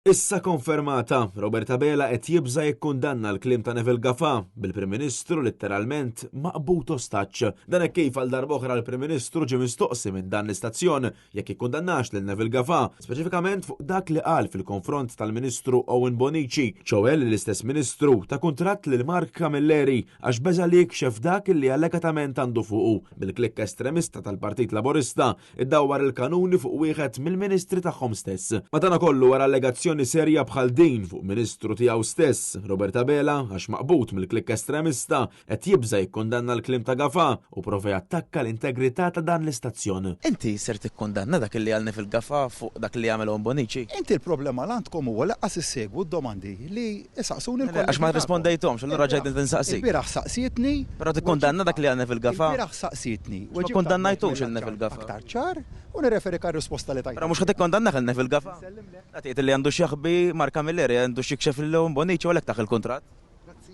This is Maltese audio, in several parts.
Issa konfermata, Robert Abela qed jibża' jikkundanna l-kliem ta' Neville Gafà, bil-Prim Ministru litteralment maqbud ostaġġ. Dan hekk kif għal darb'oħra l-Prim Ministru ġie mistoqsi minn dan l-istazzjon jekk jikkundannax lil Neville Gafà, speċifikament fuq dak li qal fil-konfront tal-Ministru Owen Bonnici, ċoe li l-istess Ministru ta kuntratt lil Mark Camilleri għax beża' li jikxef dak li allegatament għandu fuqu, bil-klikka estremista tal-Partit Laburista iddawwar il-kanuni fuq wieħed mill-ministri tagħhom stess. Madanakollu wara allegazzjoni serja bħal din fuq ministru tiegħu stess, Robert Abela, għax maqbud mill-klikka estremista, qed jibża' jikkundanna l-kliem ta' Gafà u prova jattakka l-integrità ta' dan l-istazzjon. Inti ser tikkundanna dak li qal Neville Gafà fuq dak li għamel Owen Bonnici? Inti l-problema l għandkom huwa li qas issegwu d-domandi li isaqsuni l-kollegi. Għax ma rrispondejthomx, allura ġejt insaqsik. Il-bieraħ saqsietni. Però tikkundanna dak li qal Neville Gafà? Il-bieraħ saqsietni. Ma kkundannajtux lil Neville Gafà. Aktar ċar u nirreferik għar-risposta li tajtek. Però mhux ħa tikkundannah lil Neville Gafà? Qed tgħid li għandu x'jaħbi Mark Camilleri, għandu x'jikxef lil Owen Bonnici u għalhekk tah il-kuntratt. Grazzi.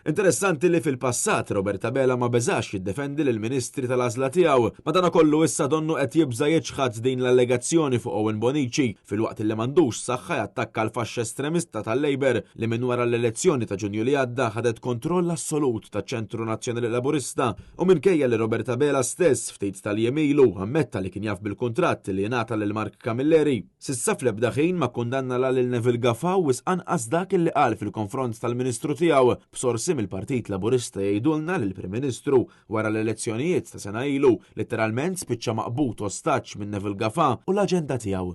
Interessanti li fil-passat Robert Abela ma beżax jiddefendi lill-ministri tal-għażla tiegħu. Madanakollu issa donnu qed jibża' jiċħad din l-allegazzjoni fuq Owen Bonnici filwaqt li m'għandux saħħa jattakka l-faxxa estremista tal-Labour li minn wara l-elezzjoni ta' Ġunju li għadda ħadet kontroll assolut taċ-Ċentru Nazzjonali Laburista u minkejja li Robert Abela stess ftit tal-jiem ilu ammetta li kien jaf bil-kuntratt li ngħata lil Mark Camilleri. S'issa fl-ebda ħin ma kkundanna la lil Neville Gafà u wisq anqas dak li qal fil-konfront tal-Ministru tiegħu, b'sorsi mill-Partit Laburista jgħidulna li l-Prim Ministru, wara l-elezzjonijiet ta' sena ilu, litteralment spiċċa maqbud ostaġġ minn Neville Gafà u l-aġenda tiegħu.